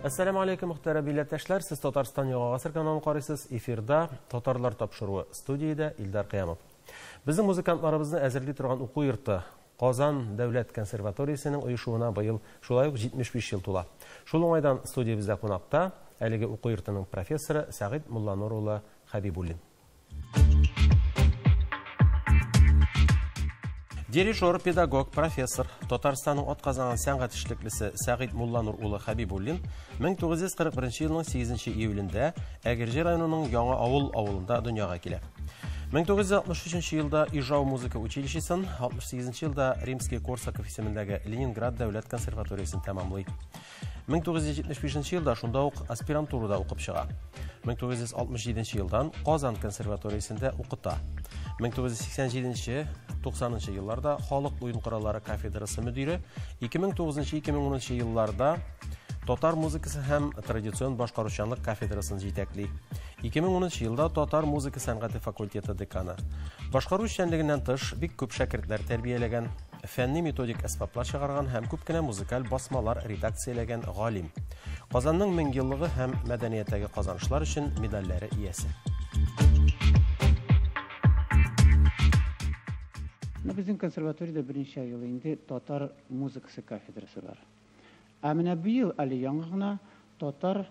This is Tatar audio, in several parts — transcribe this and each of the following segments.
Әссәламү алейкум, мөхтәрәм милләттәшләр. Сез Татарстан Яңа Гасыр каналын карыйсыз. Эфирда Татарлар тапшыруы. Студиядә Илдар Кыямов. Безнең музыкантларыбызны әзерли торган уку йорты Казан дәүләт консерваториясенең оешуына быел шулай ук 75 ел тула. Шул уңайдан студиябездә кунакта әлеге уку йортының профессоры Сәгыйть Мулланур улы Хәбибуллин. Дирижер, педагог, профессор, Татарстанның атказанган сәнгать эшлеклесе Сәгыйть Мулланур улы Хәбибуллин 1941 елның 8 июлендә Әгерҗе районының Яңа Авыл авылында дөньяга килә. 1963 елда Ижау музыка училищесын, 68 елда Римский-Корсаков исемендәге Ленинград дәүләт консерваториясен тәмамлый. 1975 елда шунда ук аспирантурада укып чыга. 1967 елдан Казан консерваториясендә укыта. 1987-90 елларда халык уен кораллары кафедрасы мөдире, 2009-2010 елларда татар музыкасы һәм традицион башкаручанлык кафедрасын җитәкли. 2010 елда татар музыка сәнгате факультеты деканы. Башкару эшчәнлегеннән тыш бик күп шәкертләр тәрбияләгән, фәнни методик әсбаплар чыгарган һәм күп кенә музыкаль басмалар редакцияләгән галим. Казанның меңьеллыгы һәм мәдәнияттәге казанышлар өчен медальләре иясе. Безнең консерваториядә берничә ел инде татар музыкасы кафедрасы бар. Ә менә быел әле яңа гына татар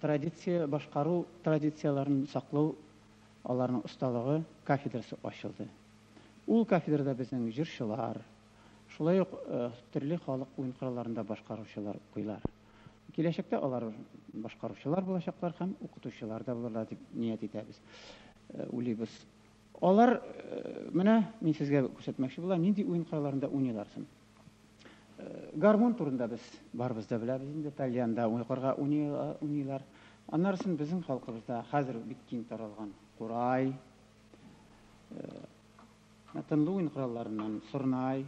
традиция башкару традицияләрен саклау, аларның осталыгы кафедрасы ачылды. Ул кафедрада безнең җырчылар, шулай ук төрле халык уен коралларында башкаручылар укыйлар. Киләчәктә алар башкаручылар булачаклар һәм укытучылар да булырлар дип ният итәбез, уйлыйбыз. Алар, менә мин сезгә күрсәтмәкче булам, нинди уен коралларында уйныйлар соң. Гармун турында без барыбыз да беләбез инде, тальянда уйкарга уйныйлар. Аннары безнең халкыбызда хәзер бик киң таралган курай, тынлы уен коралларыннан сорнай,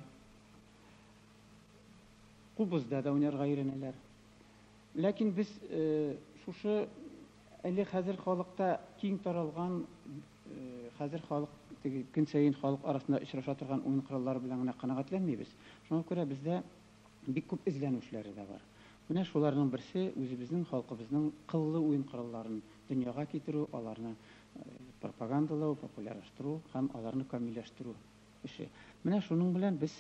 кубызда да уйнарга өйрәнәләр. Ләкин без шушы әле хәзер халыкта киң таралган, хәзер халык теге көн саен халык арасында очраша торган уен кораллары белән генә канәгатьләнмибез. Шуңа күрә бездә бик күп эзләнү эшләре дә бар. Менә шуларның берсе үзебезнең халкыбызның кыллы уен коралларын дөньяга китерү, аларны пропагандалау, популярлаштыру һәм аларны камилләштерү эше. Менә шуның белән без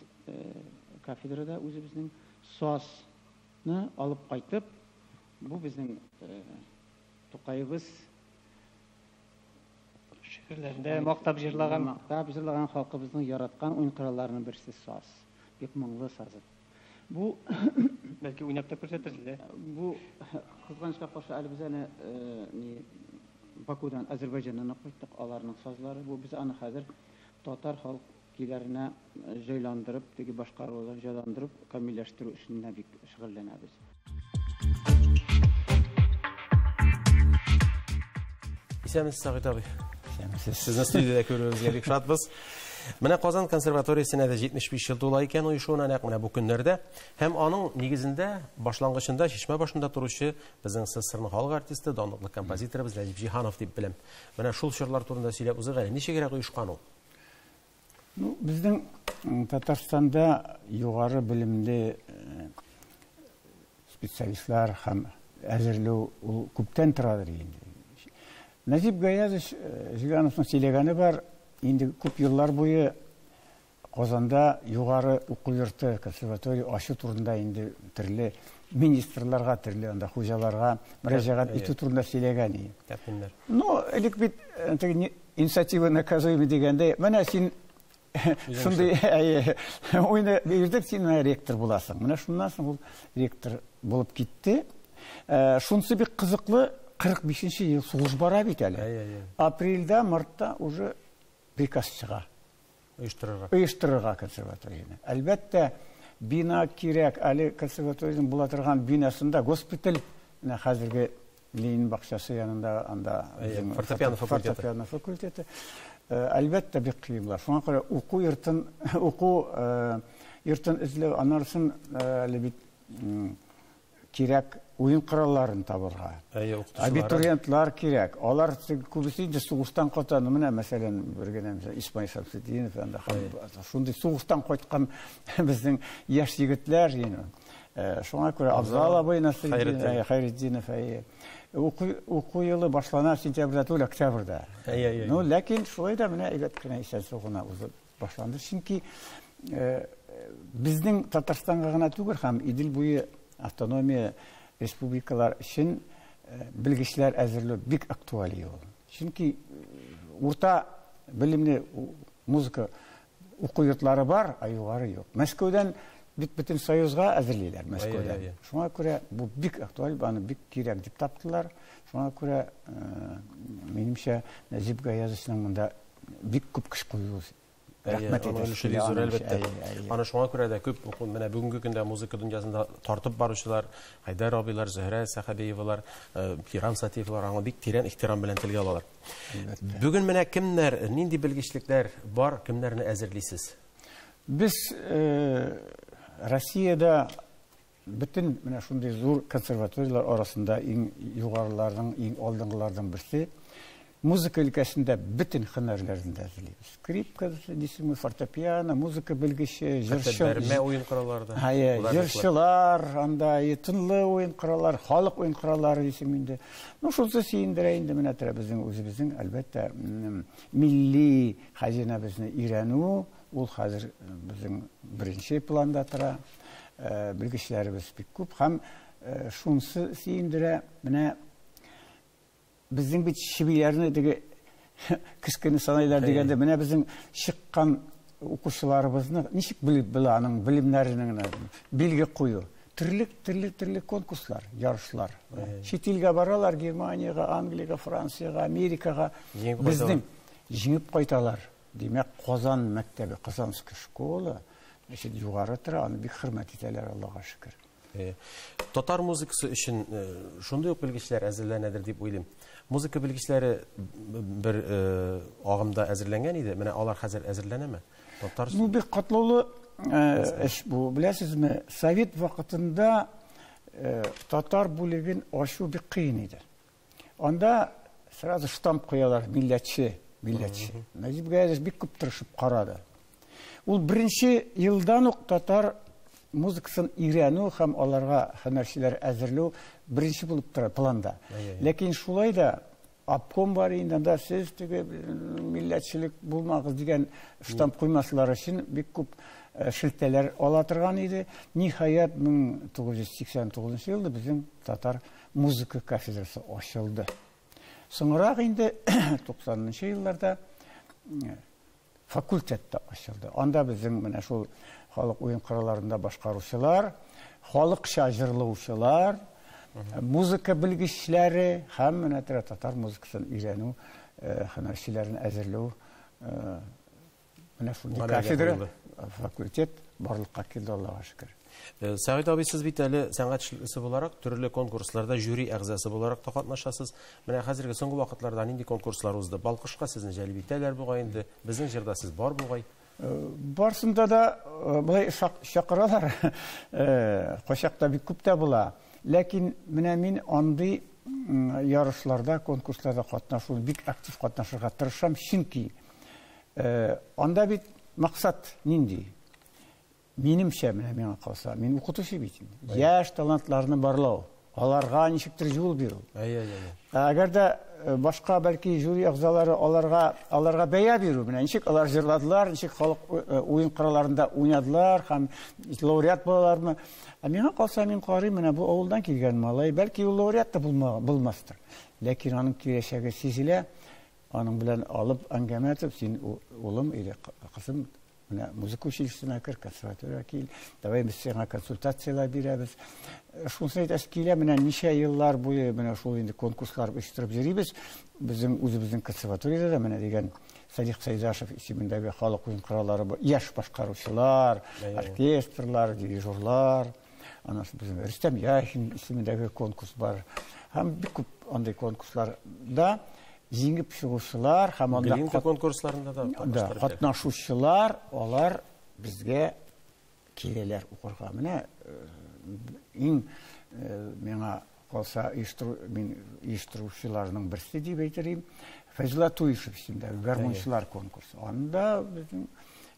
кафедрада үзебезнең сазны алып кайтып, бу безнең Тукаебыз шигырьләрендә мактап җырлаган, халкыбызның яраткан уен коралларының берсе саз. Бик моңлы сазы. Бу бәлки уйнап та күрсәтерсез, ә? Бу кызганычка каршы әле без әле ни Бакудан, Азербайҗаннан алып кайттык аларның сазлары. Бу без аны хәзер татар халык көйләренә җайландырып, теге башкаруны җайландырып, камилләштерү эшенә бик шөгыльләнәбез. Исәнмесез, Сәгыйть абый. Исәнмесез. Сезне студиядә күрүебезгә бик шатбыз. Менә Казан консерваториясенә дә 75 ел тула икән оешуына нәкъ менә бу көннәрдә. Һәм аның нигезендә, башлангычында, чишмә башында торучы безнең СССРның халык артисты, данлыклы композиторыбыз Нәҗип Җиһанов дип беләм. Менә шул чорлар турында сөйләп узыйк әле. Ничегрәк оешкан ул? Безнең Татарстанда югары белемле специалистлар һәм әзерләү ул күптән торадыр инде. Нәҗип Гаязович Җиһановның сөйләгәне бар, инде күп еллар буе Казанда югары уку йорты, консерватория ачу турында инде төрле министрларга, төрле анда хуҗаларга мөрәҗәгать итү турында сөйләгән иде. Тәкъдимнәр. Элек бит теге инициатива наказуемый дигәндәй, менә син шундый, әйе, уйны бирдек, син менә ректор буласың. Менә шуннан соң ул ректор булып китте. Шунысы бик кызыклы, 45 ел сугыш бара бит әле. Апрельдә, мартта уже приказ чыга. Оештырырга. Оештырырга консерваторияне. Әлбәттә, бина кирәк. Әле консерваториянең була торган бинасында госпиталь, менә хәзерге Ленин бакчасы янында, анда безнең Фортепиано факультеты. Фортепиано факультеты. Әлбәттә, бик кыен була. Шуңа күрә уку йортын, уку йортын эзләү, аннан әле бит кирәк уен коралларын табырга. Әйе, укытучылар. Абитуриентлар кирәк. Алар күбесе инде сугыштан кайтаны. Менә, мәсәлән, бер генә мисал, Исмаил Шәмсетдинов анда һәм шундый сугыштан кайткан безнең яшь егетләр, Шуңа күрә Абзал абый Насретдинов, Хәйретдинов, әйе. Уку елы башлана сентябрьдә түгел, октябрьдә. Ну, ләкин шулай да менә әйбәт кенә исән-сау гына узып башланды. Чөнки безнең Татарстанга гына түгел, һәм Идел буе автономия республикалар өчен белгечләр әзерләү бик актуаль ул. Чөнки урта белемле музыка уку йортлары бар, ә югары юк. Мәскәүдән бит бөтен Союзга әзерлиләр, Мәскәүдән. Шуңа күрә бу бик актуаль, аны бик кирәк дип таптылар. Шуңа күрә, минемчә, Нәҗип Гаязовичның монда бик күп көч куюы рәхмәт әйтәсе. Әлбәттә. Аны шуңа күрә дә күп менә бүгенге көндә музыка дөньясында тартып баручылар, Хәйдәр абыйлар, Зөһрә Сәхәбиевалар, Кирам Сатиевлар аңа бик тирән ихтирам белән телгә алалар. Бүген менә кемнәр, нинди белгечлекләр бар, кемнәрне әзерлисез? Без Россиядә бөтен менә шундый зур консерваторияләр арасында иң югарыларның, иң алдынгыларның берсе. Музыка өлкәсендә бөтен һөнәрләрне дә әзерлибез. Скрипка дисеңме, фортепиано, музыка белгече, җырчы, бәрмә уен кораллары да. Җырчылар, анда тынлы уен кораллары, халык уен кораллары дисең инде. Ну, шунысы сөендерә инде менә тора безнең үзебезнең, әлбәттә, милли хәзинәбезне өйрәнү, ул хәзер безнең беренче планда тора. Белгечләребез бик күп һәм шунысы сөендерә, менә безнең бит чебиләрне теге кечкенә санайлар дигәндә, менә безнең чыккан укучыларыбызны ничек белеп була аның белемнәренең билге кую. Төрле конкурслар, ярышлар. Чит илгә баралар, Германиягә, Англиягә, Франциягә, Америкага. Безнең җиңеп кайталар. Димәк, Казан мәктәбе, Казанская школа, значит, югары тора, аны бик хөрмәт итәләр, Аллага шөкер. Татар музыкасы өчен шундый ук белгечләр әзерләнәдер дип уйлыйм. Музыка белгечләре бер агымда әзерләнгән иде. Менә алар хәзер әзерләнәме? Татар Ну, бик катлаулы эш бу. Беләсезме, совет вакытында татар бүлеген ачу бик кыен иде. Анда сразу штамп куялар, милләтче, милләтче. Нәҗип Гаязович бик күп тырышып карады. Ул беренче елдан ук татар музыкасын өйрәнү һәм аларга һөнәрчеләр әзерләү беренче булып тора планда. Ләкин шулай да обком бар инде, анда сез теге милләтчелек булмагыз дигән штамп куймаслар өчен бик күп шелтәләр ала торган иде. Ниһаять, 1989 елда безнең татар музыка кафедрасы ачылды. Соңрак инде 90 елларда факультет та ачылды. Анда безнең менә шул халык уен коралларында башкаручылар, халыкча җырлаучылар, музыка белгечләре һәм менә татар музыкасын өйрәнү, һөнәрчеләрен әзерләү менә шундый кафедра, факультет барлыкка килде, Аллага шөкер. Сәгыйть абый, сез бит әле сәнгать эшлеклесе буларак төрле конкурсларда жюри әгъзасы буларак та катнашасыз. Менә хәзерге соңгы вакытларда нинди конкурслар узды? Балкышка сезне җәлеп итәләр бугай инде. Безнең җырда сез бар бугай. Барсында да болай чакыралар. Кайчакта бик күп тә була. Ләкин менә мин андый ярышларда, конкурсларда катнашу, бик актив катнашырга тырышам, чөнки анда бит максат нинди? Минемчә, менә миңа калса, мин укытучы бит инде. Яшь талантларны барлау, аларга ничектер юл бирү. Әгәр дә башка бәлки жюри әгъзалары аларга бәя бирү, менә ничек алар җырладылар, ничек халык уен коралларында уйнадылар һәм лауреат булалармы? Ә миңа калса, мин карыйм, менә бу авылдан килгән малай, бәлки ул лауреат та булмастыр. Ләкин аның киләчәге сизелә, аның белән алып әңгәмә итеп, син улым или кызым, менә музыка училищесына кер, консерваторияга кил, давай без сиңа консультацияләр бирәбез. Шунысын әйтәсе килә, менә ничә еллар буе менә шул инде конкурслар оештырып йөрибез. Безнең үзебезнең консерваториядә дә менә дигән Салих Сайдашев исемендәге халык уен кораллары яшь башкаручылар, оркестрлар, дирижерлар, аннан соң безнең Рөстәм Яхин исемендәге конкурс бар. Һәм бик күп андый конкурсларда җиңеп чыгучылар һәм анда Глинка конкурсларында да катнашучылар, алар безгә киләләр укырга. Менә иң миңа калса мин оештыручыларның берсе дип әйтер идем, Фәйзулла Туишев исемендәге гармунчылар конкурсы. Анда безнең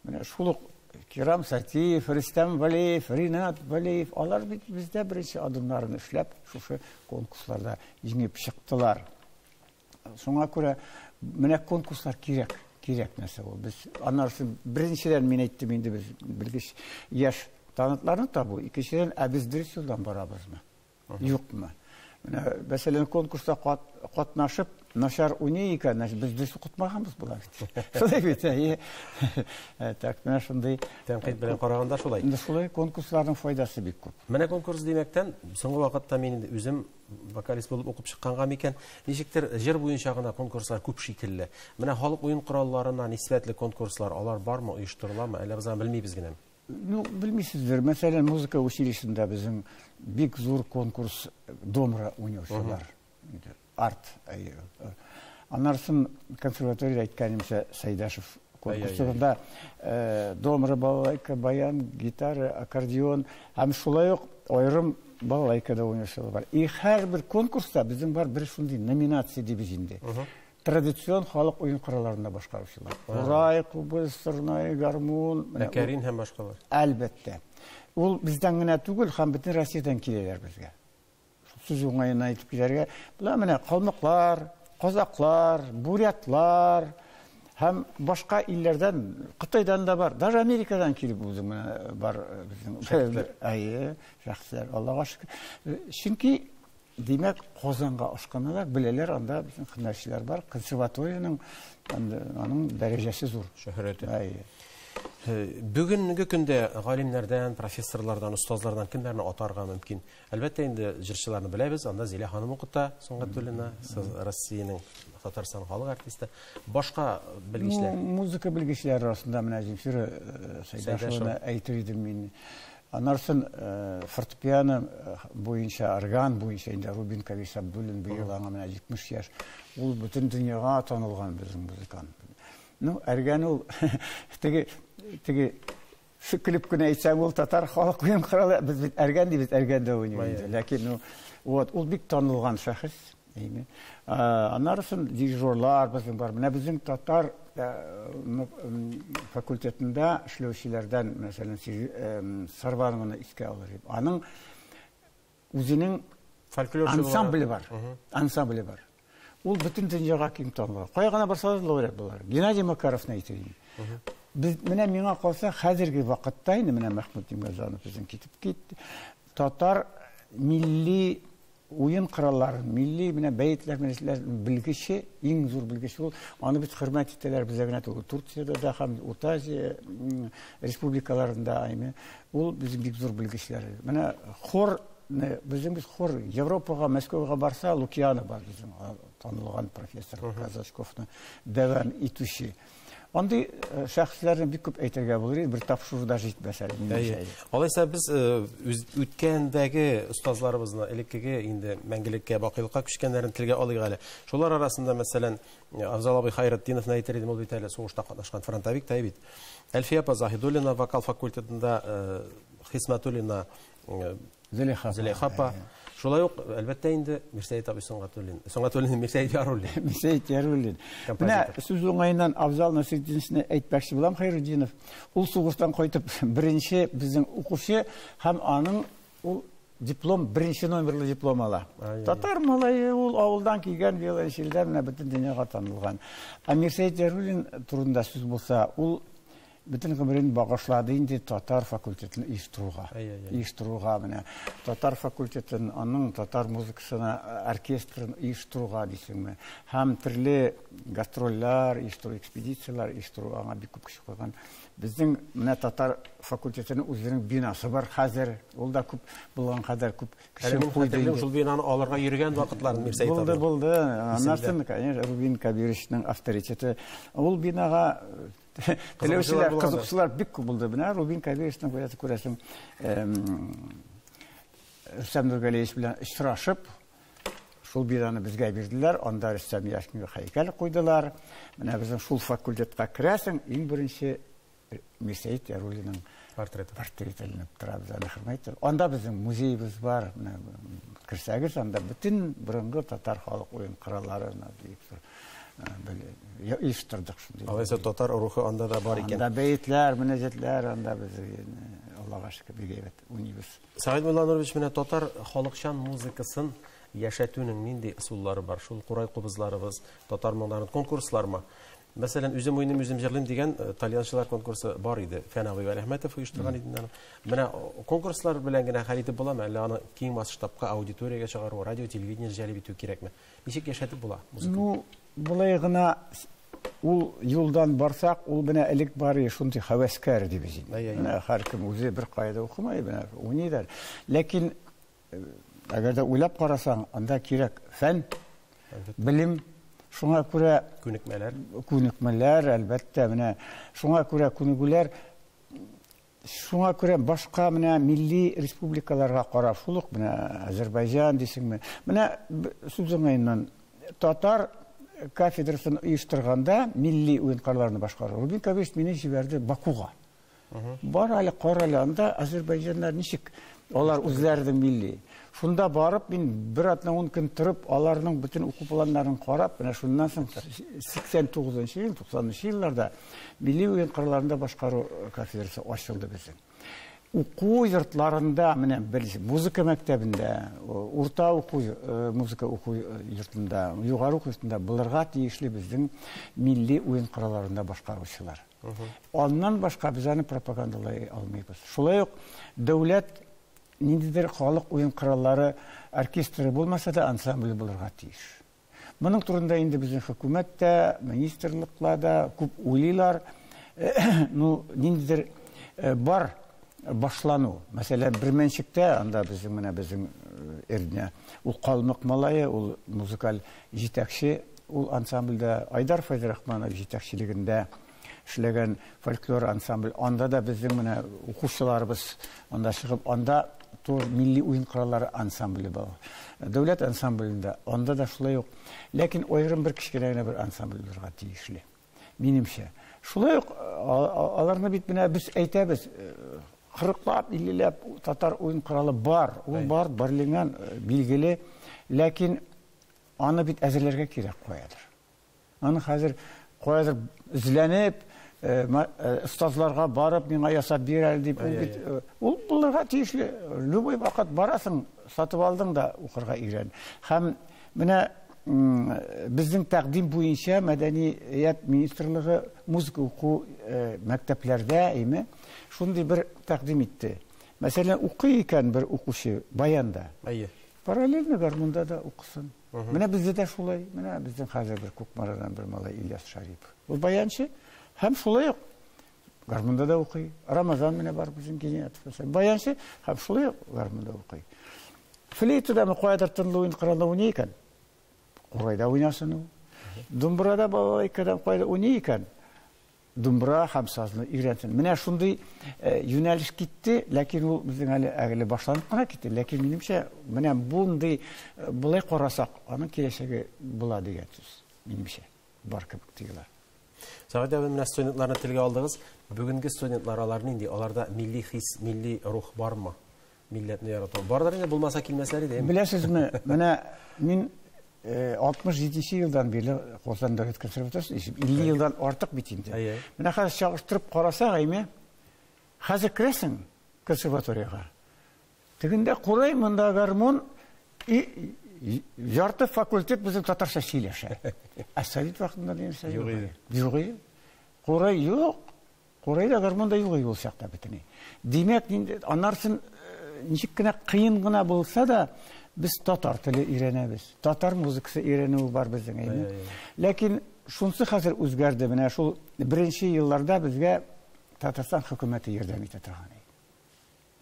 менә шул ук Кирам Сатиев, Рөстәм Вәлиев, Ринат Вәлиев, алар бит бездә беренче адымнарын эшләп, шушы конкурсларда җиңеп чыктылар. Шуңа күрә менә конкурслар кирәк, кирәк нәрсә ул. Без аннары беренчедән мин әйттем инде, без белгеч яшь талантларны табу, икенчедән, ә без дөрес юлдан барабызмы? Юкмы? Менә, мәсәлән, конкурста катнашып, начар уйный икән, без дөрес укытмаганбыз була бит. Шулай бит, әйе. Так, менә шундый тәнкыйть белән караганда шулай. Инде шулай конкурсларның файдасы бик күп. Менә конкурс димәктән, соңгы вакытта мин инде үзем вокалист булып укып чыкканга микән, ничектер җыр буенча гына конкурслар күп шикелле. Менә халык уен коралларына нисбәтле конкурслар, алар бармы, оештырыламы, әллә без аны белмибез генәме? Ну, белмисездер. Мәсәлән, музыка училищесында безнең бик зур конкурс домра уйнаучылар. Арт. Аннан консерваторияда әйткәнемчә Сайдашев конкурсында домра, балалайка, баян, гитара, аккордеон һәм шулай ук аерым балалайкада уйнаучылар бар. И һәрбер конкурста безнең бар бер шундый номинация дибез инде. Традицион халык уен коралларында башкаручылар. Курай, кубыз, сырнай, гармун, әкәрин һәм башкалар. Әлбәттә. Ул бездән генә түгел, һәм бөтен Россиядән киләләр безгә. Сүз уңаена әйтеп киләргә. Була менә калмыклар, казаклар, бурятлар һәм башка илләрдән, Кытайдан да бар, даже Америкадан килеп үзең менә бар безнең. Әйе, шәхесләр, Аллага шөкер. Чөнки димәк, Казанга ашканалар, беләләр, анда безнең һөнәрчеләр бар, консерваториянең аның дәрәҗәсе зур. Шөһрәте. Әйе. Бүгенге көндә галимнәрдән, профессорлардан, остазлардан кемнәрне атарга мөмкин? Әлбәттә инде җырчыларны беләбез, анда Зилә ханым укыта, Сөнгатуллина, Россиянең Татарстан халык артисты. Башка белгечләр? Музыка белгечләре арасында менә Земфира Сайдашеваны әйтер идем мин. Аннан фортепиано буенча, орган буенча инде Рубин Кавис Абдуллин быел аңа менә 70 яшь. Ул бөтен дөньяга танылган безнең музыкант. Ну, орган ул теге шөкелеп кенә әйтсәң, ул татар халык уен коралы, без бит орган дибез, органда уйный инде. Ләкин, ну, вот, ул бик танылган шәхес. Аннары дирижерлар безнең бар. Менә безнең татар факультетында эшләүчеләрдән, мәсәлән, Сарварованы искә алыр идем. Аның үзенең ансамбле бар. Ансамбле бар. Ул бөтен дөньяга киң танылган. Кая гына барса да лауреат булар. Геннадий Макаровны әйтер идем. Без менә миңа калса, хәзерге вакытта инде менә Мәхмүт Имгәзанов безнең китеп китте. Татар милли уен кораллары, милли менә бәетләр, мәҗлесләр белгече, иң зур белгече ул. Аны бит хөрмәт итәләр бездә генә түгел, Турциядә дә һәм Урта Азия республикаларында, әйме. Ул безнең бик зур белгечләр. Менә хор, безнең бит хор Европага, Мәскәүгә барса, Лукьянов бар безнең танылган профессор Казачковны дәвам итүче. Андый шәхесләрне бик күп әйтергә булыр иде, бер тапшыру да җитмәс әле, минемчә. Алайса без үткәндәге остазларыбызны, элеккеге инде мәңгелеккә, бакыйлыкка күчкәннәрен телгә алыйк әле. Шулар арасында, мәсәлән, Афзал абый Хайретдиновны әйтер идем, ул бит әле сугышта катнашкан фронтовик та бит. Әлфия апа Заһидуллина вокал факультетында, Хисмәтуллина, Зөләйха апа. Шулай ук, әлбәттә инде, Мирсәет абый Сөнгатуллин. Сөнгатуллин, Мирсәет Яруллин. Мирсәет Яруллин. Менә сүз уңаеннан Афзал Насретдиновны әйтмәкче булам, Хайретдинов. Ул сугыштан кайтып, беренче безнең укучы һәм аның ул диплом, беренче номерлы диплом ала. Татар малае ул авылдан килгән, виолончельдә менә бөтен дөньяга танылган. Ә Мирсәет Яруллин турында сүз булса, ул бөтен гомерен багышлады инде татар факультетын оештыруга. Оештыруга менә татар факультетын, аның татар музыкасына оркестрын оештыруга дисеңме. Һәм төрле гастрольләр оештыру, экспедицияләр оештыру аңа бик күп көч куйган. Безнең менә татар факультетының үзенең бинасы бар хәзер. Ул да күп булган кадәр күп кеше куйды. Әле шул бинаны алырга йөргән вакытларын Мирсәет абый. Булды, булды. Аннан, конечно, Рубин Кабировичның авторитеты. Ул бинага теләүчеләр, кызыкчылар бик күп булды. Менә Рубин Кабировичның күрәсең, Рөстәм Нургалиевич белән очрашып, шул бинаны безгә бирделәр. Анда Рөстәм Яшкинга һәйкәл куйдылар. Менә безнең шул факультетка керәсең, иң беренче Мирсәет Яруллинның портреты эленеп тора, без аны хөрмәт итәбез. Анда безнең музеебыз бар. Менә керсәгез, анда бөтен борынгы татар халык уен кораллары дип. Оештырдык шундый. Алайса татар рухы анда да бар икән. Анда бәетләр, мөнәҗәтләр, анда без Аллага шөкер бик әйбәт уйныйбыз. Сәгыйть Мулланурович, менә татар халыкчан музыкасын яшәтүнең нинди ысуллары бар? Шул курай кубызларыбыз, татар моңнарын конкурслармы? Мәсәлән, үзем уйныйм, үзем җырлыйм дигән тальянчылар конкурсы бар иде. Фән абый Вәлиәхмәтов оештырган иде аны. Менә конкурслар белән генә хәл итеп буламы, әллә аны киң масштабка аудиториягә чыгару, радио, телевидение җәлеп итү кирәкме? Ничек яшәтеп була музыканы? Ну, болай гына ул юлдан барсак, ул менә элек бар иде, шундый һәвәскәр дибез инде. Менә һәркем үзе бер кайда укымай, менә уйныйлар. Ләкин әгәр дә уйлап карасаң, анда кирәк фән, белем, шуңа күрә күнекмәләр. Күнекмәләр, әлбәттә, менә шуңа күрә күнегүләр, шуңа күрә башка менә милли республикаларга карап, шул ук менә Азербайҗан дисеңме? Менә сүз уңаеннан татар кафедрасын оештырганда милли уен коралларны башкару. Рубин Кабирович мине җибәрде Бакуга. Бар әле, кара әле, анда азербайҗаннар ничек, алар үзләренең милли. Шунда барып, мин бер атна 10 көн торып, аларның бөтен уку планнарын карап, менә шуннан соң сиксән тугызынчы ел, туксанынчы елларда милли уен коралларында башкару кафедрасы ачылды безнең. Уку йортларында, менә бер музыка мәктәбендә, урта уку, музыка уку йортында, югары уку йортында булырга тиешле безнең милли уен коралларында башкаручылар. Аннан башка без аны пропагандалай алмыйбыз. Шулай ук дәүләт ниндидер халык уен кораллары оркестры булмаса да ансамбль булырга тиеш. Моның турында инде безнең хөкүмәт тә, министрлыклар да күп уйлыйлар. Ну, ниндидер бар башлану. Мәсәлән, Бирмәнчектә, анда безнең менә безнең Эрднә, ул калмык малае, ул музыкаль җитәкче, ул ансамбльдә Айдар Фәйзрахманов җитәкчелегендә эшләгән фольклор ансамбль. Анда да безнең менә укучыларыбыз анда чыгып, анда тур милли уен кораллары ансамбле бар. Дәүләт ансамблендә анда да шулай ук. Ләкин аерым бер кечкенә генә бер ансамбль булырга тиешле. Минемчә. Шулай ук аларны бит менә без әйтәбез, кырыклап, иллеләп татар уен коралы бар. Ул бар, барлыгын билгеле, ләкин аны бит әзерләргә кирәк каядыр. Аны хәзер каядыр эзләнеп, остазларга барып, миңа ясап бир әле дип, ул бит, ул булырга тиешле. Любой вакыт барасың, сатып алдың да укырга өйрән. Һәм менә безнең тәкъдим буенча Мәдәният министрлыгы музыка уку мәктәпләрдә, әйме, шундый бер тәкъдим итте. Мәсәлән, укый икән бер укучы баянда. Параллельно гармунда да укысын. Менә бездә дә шулай. Менә безнең хәзер бер Кукмарадан бер малай Ильяс Шарипов. Ул баянчы һәм шулай ук гармунда да укый. Рамазан менә бар безнең Гениятов. Баянчы һәм шулай ук гармунда укый. Флейтада мы каядыр тынлы уен коралы уйный икән. Курайда уйнасын ул. Думбрада балалайкадан кайда уйный икән. Думбра һәм сазны өйрәнсен. Менә шундый юнәлеш китте, ләкин ул безнең әле әле башланып кына китте. Ләкин минемчә, менә бундый болай карасак, аның киләчәге була дигән сүз, минемчә, бар кебек тоела. Сәгыйть абый, менә студентларны телгә алдыгыз. Бүгенге студентлар алар нинди? Аларда милли хис, милли рух бармы? Милләтне ярату. Бардыр инде, булмаса килмәсләр иде, әйме? Беләсезме, менә мин алтмыш җиденче елдан бирле Казан дәүләт консерваториясендә эшлим. 50 елдан артык бит инде. Менә хәзер чагыштырып карасак, әйме, хәзер керәсең консерваториягә. Тегендә курай, монда гармун, и ярты факультет безнең татарча сөйләшә. Ә совет вакытында нәрсә юк иде? Юк иде. Курай юк. Курай да гармун да юк иде ул чакта бөтенләй. Димәк, инде анарсын ничек кенә кыен гына булса да, без татар теле өйрәнәбез. Татар музыкасы өйрәнү бар безнең, әйме? Ләкин шунсы хәзер үзгәрде. Менә шул беренче елларда безгә Татарстан хөкүмәте ярдәм итә торган иде.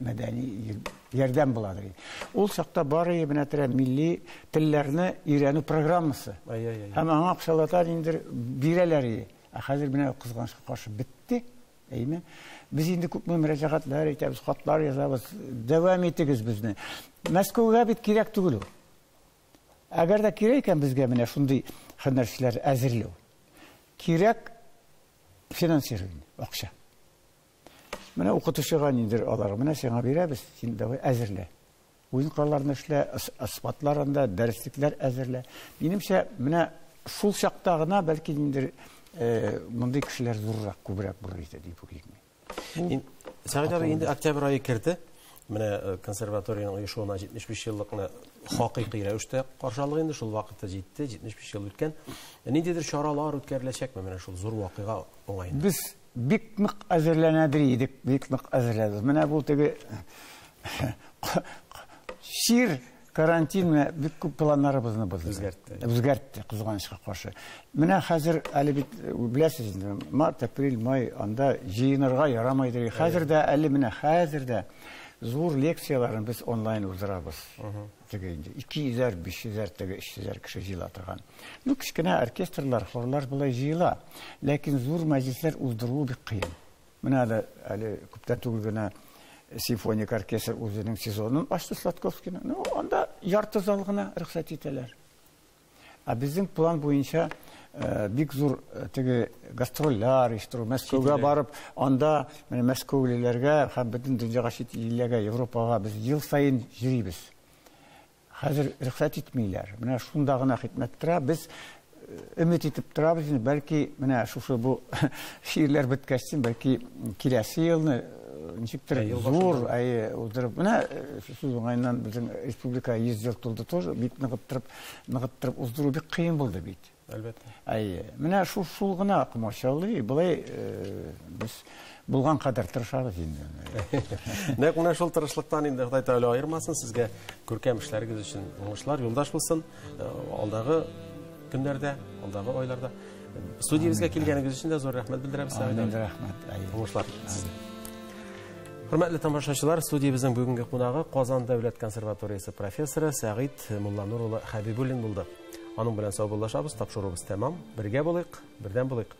Мәдәни ярдәм була иде. Ул чакта бары менә тере милли телләрне өйрәнү программасы. Һәм аңа акчалата инде бирәләр иде. Ә хәзер менә кызганычка каршы бетте. Әйме? Без инде күпме мөрәҗәгатьләр итәбез, хатлар язабыз, дәвам итегез безне. Мәскәүгә бит кирәк түгел ул. Әгәр дә кирәк икән безгә менә шундый һөнәрчеләр әзерләү. Кирәк финансирование, акча. Менә укытучыга ниндер алар, менә сиңа бирәбез, син давай әзерлә. Уен коралларын эшлә, асфальтларында дәреслекләр әзерлә. Минемчә, менә шул чакта гына бәлки инде мондый кешеләр зуррак, күбрәк булыр иде дип уйлыйм. Сәгыйть абый, инде октябрь ае керде. Менә консерваториянең оешуына 75 еллыкны хакыйкый рәвештә каршы алдык инде, шул вакытта җитте, 75 ел үткән. Ниндидер чаралар үткәреләчәкме менә шул зур вакыйга уңаенда? Без бик нык әзерләнәдер идек, бик нык әзерләдек. Менә бу теге чир, карантин менә бик күп планнарыбызны бозды. Үзгәртте. Үзгәртте, кызганычка каршы. Менә хәзер әле бит беләсез инде, март, апрель, май анда җыенырга ярамайдыр. Хәзер дә әле менә хәзер дә зур лекцияләрне без онлайн уздырабыз. Теге инде 200-әр, 500-әр, теге 300-әр кеше җыела торган. Ну, кечкенә оркестрлар, хорлар болай җыела. Ләкин зур мәҗлесләр уздыру бик кыен. Менә әле күптән түгел генә симфоник оркестр үзенең сезонын ачты Сладковскийның. Ну, анда ярты зал гына рөхсәт итәләр. Ә безнең план буенча бик зур теге гастрольләр оештыру, Мәскәүгә барып, анда менә мәскәүлеләргә һәм бөтен дөньяга, чит илләргә, Европага без ел саен йөрибез. Хәзер рөхсәт итмиләр. Менә шунда гына хикмәт тора. Без өмет итеп торабыз инде, бәлки менә шушы бу чирләр беткәчтен, бәлки киләсе елны ничектер зур әйе уздырып, менә сүз уңаеннан безнең республика 100 ел тулды тоже, бик ныгыттырып уздыру бик кыен булды бит. Әлбәттә. Әйе, менә шул гына комачаулый, болай без булган кадәр тырышабыз инде. Нәкъ менә шул тырышлыктан инде Ходай Тәгалә аермасын, сезгә күркәм эшләрегез өчен уңышлар юлдаш булсын. Алдагы көннәрдә, алдагы айларда студиябезгә килгәнегез өчен дә зур рәхмәт белдерәбез. Амин, рәхмәт. Уңышлар сезгә. Хөрмәтле тамашачылар, студиябезнең бүгенге кунагы Казан дәүләт консерваториясе профессоры Сәгыйть Мулланур улы Хәбибуллин булды. Аның белән саубуллашабыз, тапшыруыбыз тәмам. Бергә булыйк, бердәм булыйк.